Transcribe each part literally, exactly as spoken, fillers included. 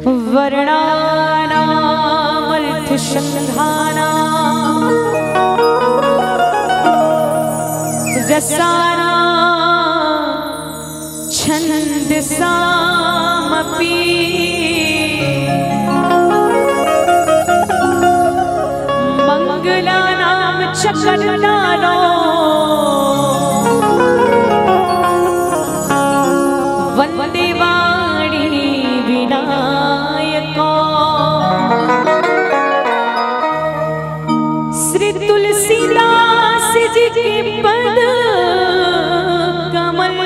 वर्णानामर्थसंघानां रसानां छन्दसामपि। मङ्गलानां च कर्तारो वन्दे वाणी विनायको। श्री तुलसीदास जी के पद कमल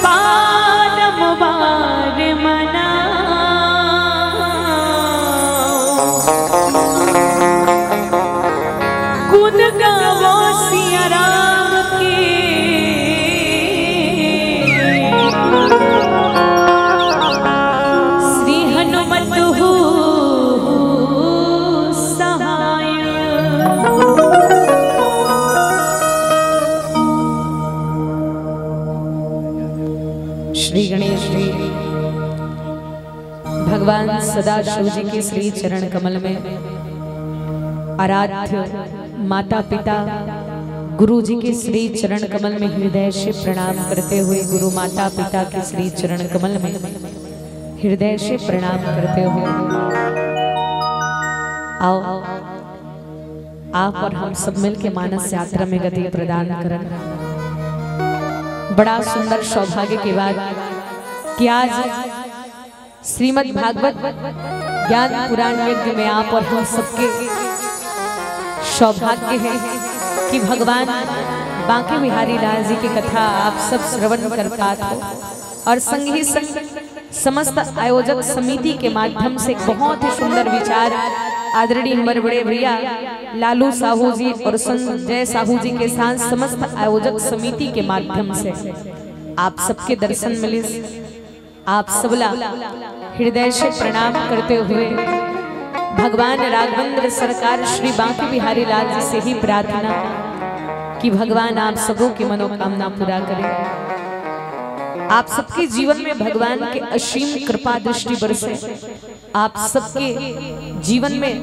पादम बार मना। गुण गावो सिया राम के, श्री हनुमत हो सहाय। श्री गणेश जी, भगवान सदाशिव जी के श्री चरण कमल में आराध्य माता पिता गुरु जी के श्री चरण कमल में हृदय से प्रणाम करते हुए, गुरु माता पिता के श्री चरण कमल में हृदय से प्रणाम करते हुए, आओ, आप और हम सब मिलके मानस यात्रा में गति प्रदान करन। बड़ा सुंदर सौभाग्य के बात कि आज श्रीमद् भागवत ज्ञान पुराण यज्ञ में आप और हम सबके सौभाग्य है कि भगवान बांके बिहारी लाल जी की कथा आप सब श्रवण कर पात हो और संग ही संग समस्त आयोजक समिति के माध्यम से बहुत ही सुंदर विचार आदरणीय हमारे बड़े भैया लालू साहू जी और संजय साहू जी के साथ समस्त आयोजक समिति के माध्यम से आप सबके दर्शन मिले। आप सबला हृदय से प्रणाम करते हुए भगवान राघवेंद्र सरकार श्री बांके बिहारी लाल जी से ही प्रार्थना कि भगवान आप सबों की मनोकामना पूरा करें, आप सबके जीवन में भगवान के असीम कृपा दृष्टि बरसे, आप सबके जीवन में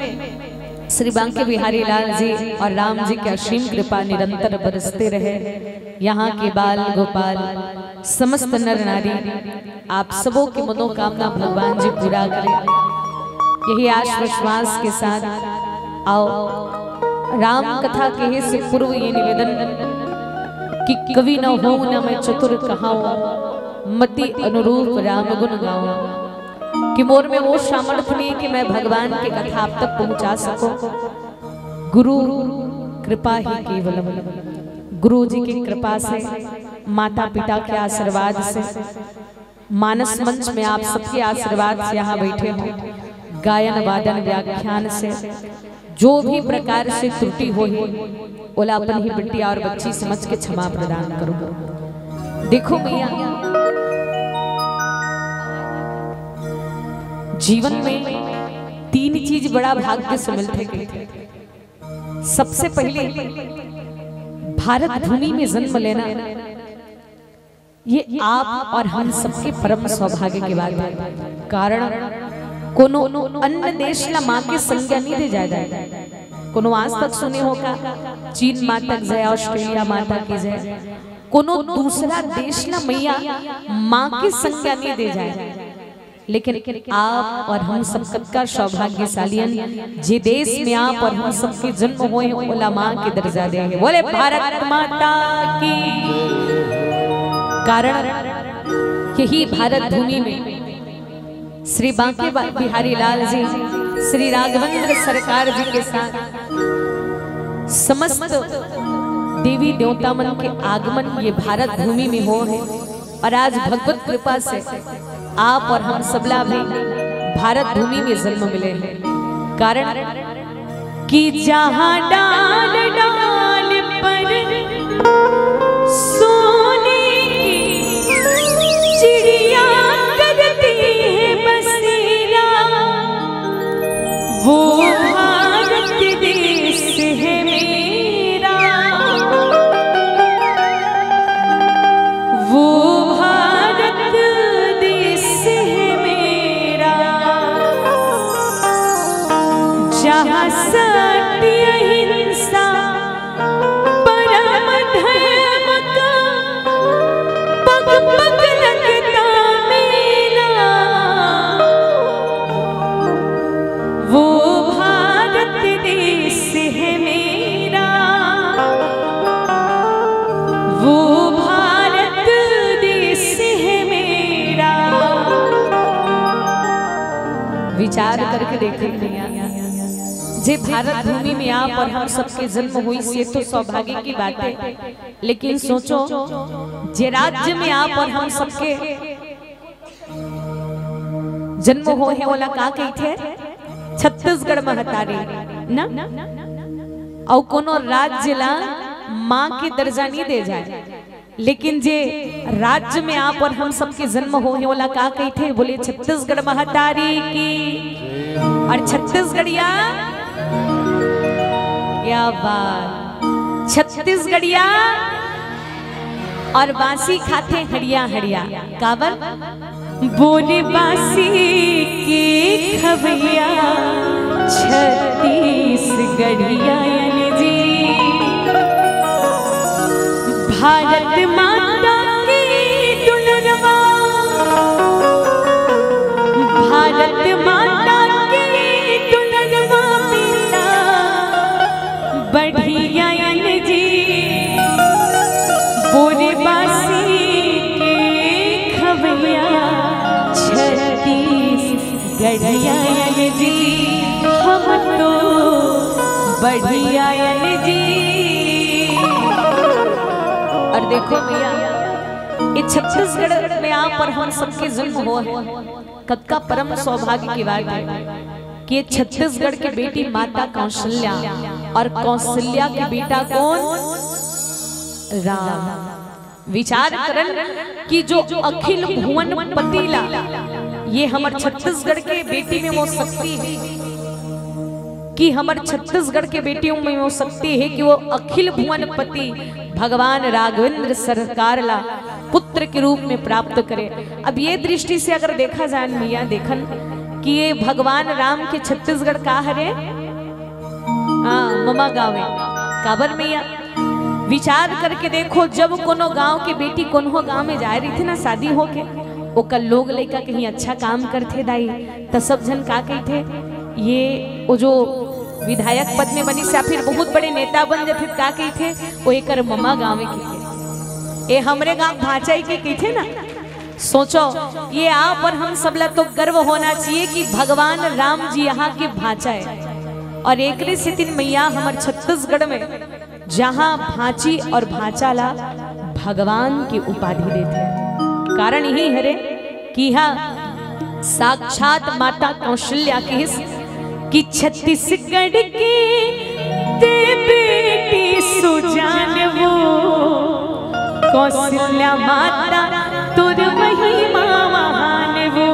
श्री बांके बिहारी लाल जी और राम जी की असीम कृपा निरंतर बरसते रहे। यहाँ के बाल गोपाल, समस्त नर नारी, आप सबों की मनोकामना भगवान जी पूरा करें, यही आश विश्वास के साथ। आओ, राम कथा कहे से पूर्व ये निवेदन कि कवि न होऊं न मैं चतुर कहाऊं, मति अनुरूप राम गुण गाऊं। कि मोर में वो सामर्थ्य नहीं कि मैं भगवान की कथा आप तक पहुंचा सकूं। गुरु कृपा ही केवलम। गुरु जी की कृपा से, माता पिता के आशीर्वाद से, मानस मंच में आप सबके आशीर्वाद से यहाँ बैठे हो, गायन वादन व्याख्यान से जो भी प्रकार से त्रुटि होही, ओला अपन ही बिटिया और बच्ची समझ के क्षमा प्रदान करो। देखो भैया, जीवन में तीन चीज बड़ा भाग्य से मिलथे। सबसे पहले भारत भूमि में जन्म लेना, ये आप और हम सबके परम सौभाग्य की बात है। कारण कोनो अन्य देश ला माँ के संज्ञा नहीं दे जाए जाए। कोनो आज तक सुने हो का, चीन माता की जय, ऑस्ट्रेलिया माता की जय, कोनो दूसरा देश ला मैया माँ के संज्ञा नहीं दे जाए। लेकिन आप और हम सब कतका सौभाग्यशाली हन, जे देश में आप और हम सबके जन्म होए हैं, ओला माँ के दर्जा दे है। बोले भारत माता की। कारण यही भारत भूमि में श्री बांके बा-, बिहारी लाल जी, श्री राघवेंद्र सरकार जी के साथ समस्त देवी देवता मन के आगमन ये भारत भूमि में हो है। और आज भगवत कृपा से आप और हम सबला भी भारत भूमि में जन्म मिले हैं। कारण कि जहाँ डाल डाल पर सोने की चिड़िया करती है बसेरा, वो भारत देश है मेरा, वो भारत विचार करके देखत भैया, जे भारत भूमि में आप और हम सबके जन्म होइस, ये तो सौभाग्य की बात है। लेकिन सोचो, जे राज्य में आप और हम सबके जन्म होए हे, ओला का कहिथे? छत्तीसगढ़ महतारी, ना? अउ कोनो राज्य ला माँ के दर्जा नहीं दे जाए, लेकिन जे राज्य में आप और हम सबके जन्म होए हे, ओला का कहिथे? बोले, छत्तीसगढ़ महतारी की। और छत्तीसगढ़िया, क्या बात, छत्तीसगढ़िया और बांसी खाथे हड़िया हड़िया। काबर? बोले बांसी के खवैया छत्तीसगढ़िया जी। भारत माता के दुलरवा, भारत माता के दुलरवा बेटा बढ़िया जी। बोले बांसी के खवैया छत्तीसगढ़िया जी, हम तो बढ़िया जी। और देखो भैया, ये छत्तीसगढ़ में आप और हम सबके जन्म होए हे, कतका परम सौभाग्य की बात है कि ये छत्तीसगढ़ के बेटी माता कौशल्या और कौशल्या के बेटा कौन? राम। विचार करन कि जो अखिल भुवन पति ला, ये हमर छत्तीसगढ़ के बेटी में वो शक्ति है कि हमर छत्तीसगढ़ के बेटियों में वो शक्ति है कि वो अखिल भुवन पति भगवान राघवेंद्र सरकार ला पुत्र के रूप में प्राप्त करे। अब ये दृष्टि से अगर देखा जाए भैया, देखन कि ये भगवान राम के छत्तीसगढ़ का हरे? हाँ, ममा गाँव हे। काबर भैया, विचार करके देखो, जब कोनो गांव के बेटी कोनो गांव में जाए रहिथे ना शादी होके, ओकर लोग लइका कहीं अच्छा काम करथे दाई, त सब झन का कहिथे, ये वो जो विधायक पद में बनिस या फिर बहुत बड़े नेता बन जाथे, का कहिथे, वो एकर ममा गाँव के कहिथे, ए हमरे गाँव भांचा ही के कहिथे ना। सोचो, ये आप और हम सबला तो गर्व होना चाहिए कि भगवान राम जी यहाँ के भांचा है। और एकरे सेतिन मैया हमर छत्तीसगढ़ में जहाँ भांची और भांचा ला भगवान की उपाधि देथे। कारण यही हरे कि यहाँ साक्षात माता कौशल्या किहिस कि छत्तीसगढ़ के ते बेटी सुजान वो, कौशल्या माता तोर महिमा महान वो,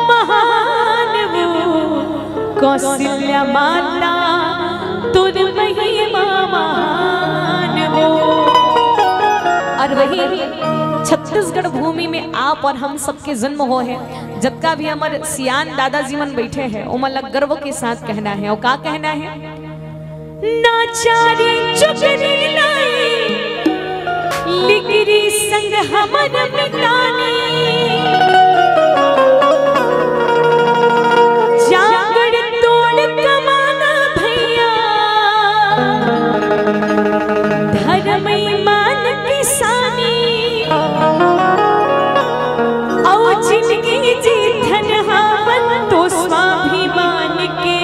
महान वो, कौशल्या माता तोर महिमा महान वो। और वही छत्तीसगढ़ भूमि में आप और हम सबके जन्म होए हे, जतका भी हमर सियान दादाजी मन बैठे हे, ओमन ला गर्व के साथ कहना हे। और का कहना हे? नाचारी चुगरी नाई, लिगरी संग हमर मितानी। जांगड़ तोड़ कमाना भैया, धर्म ईमान किसानी। अउ जिनगी जी धन हावन तो स्वाभिमान के,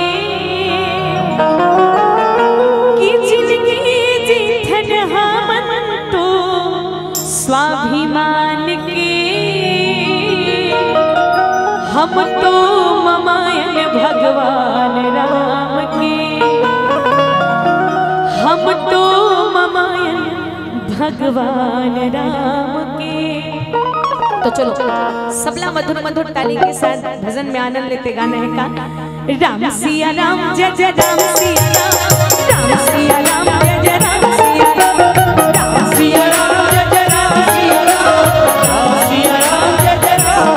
कि जिनगी जी धन हावन तो स्वाभिमान के। हम तो ममायन भगवान राम के, हम तो ममायन भगवान राम के। तो चलो, सबला मधुर मधुर ताली के साथ भजन में आनंद लेते गाना हे का। राम सिया राम, जय जय राम सिया राम, राम सिया राम, जय जय राम सिया राम, राम सिया राम, जय जय राम सिया राम, राम सिया राम, जय जय राम।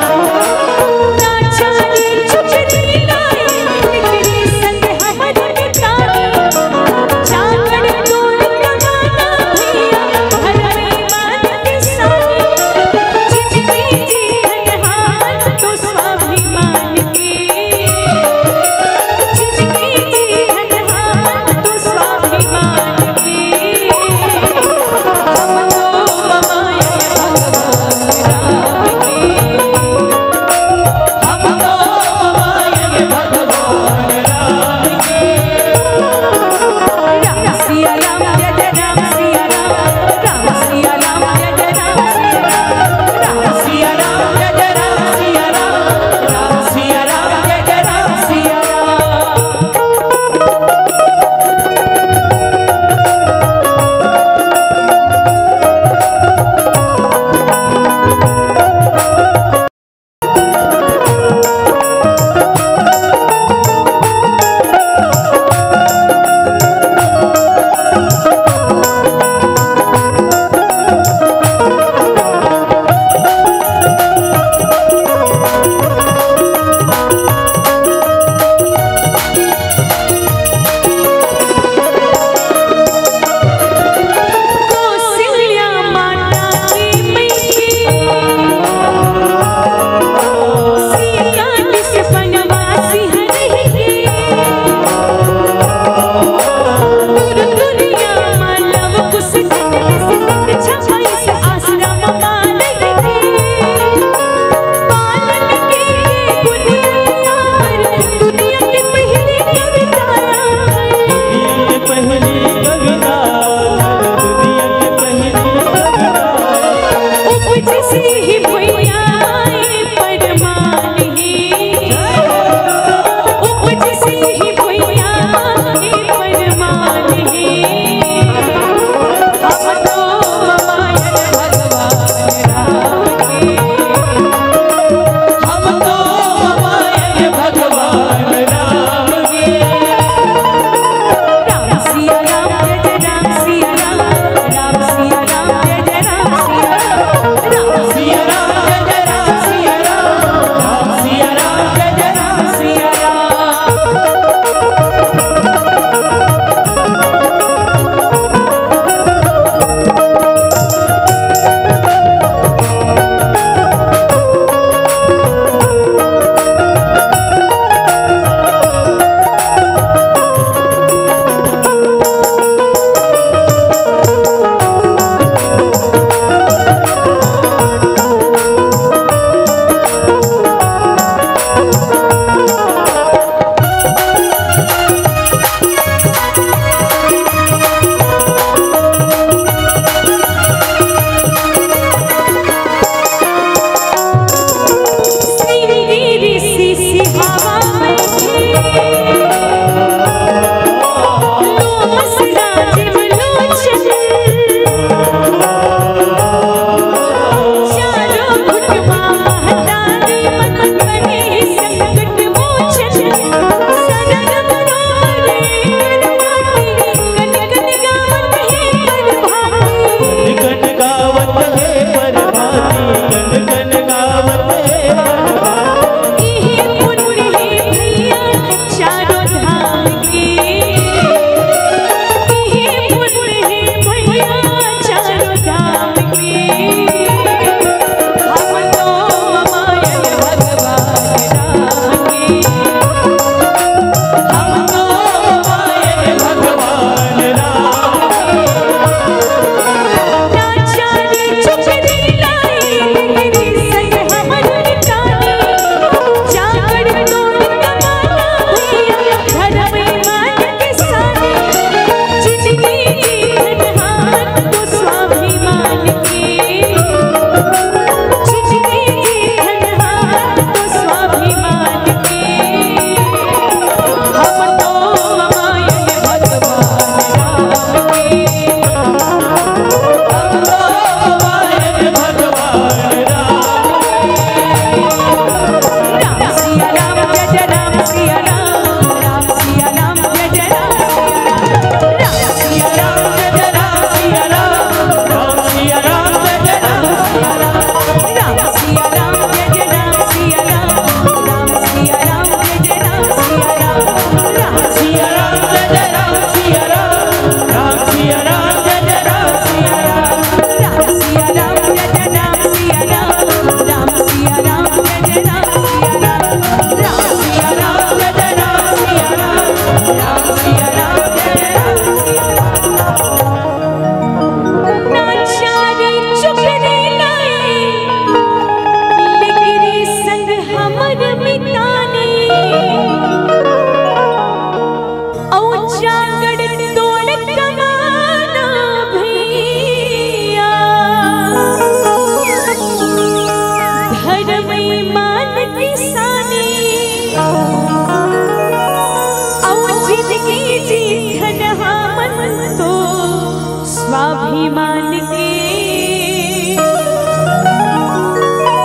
स्वाभिमान के,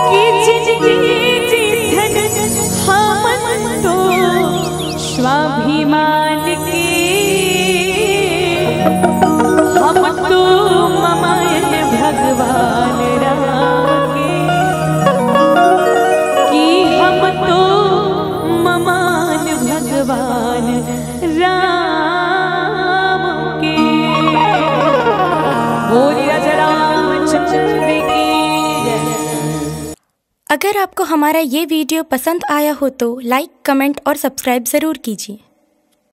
कि जिनके जीथन हमन तो स्वाभिमान के, हम तो ममन भगवान राम के, कि हम तो ममन भगवान राम के। बोल राजा रामचंद्र की जय। अगर आपको हमारा ये वीडियो पसंद आया हो तो लाइक, कमेंट और सब्सक्राइब ज़रूर कीजिए।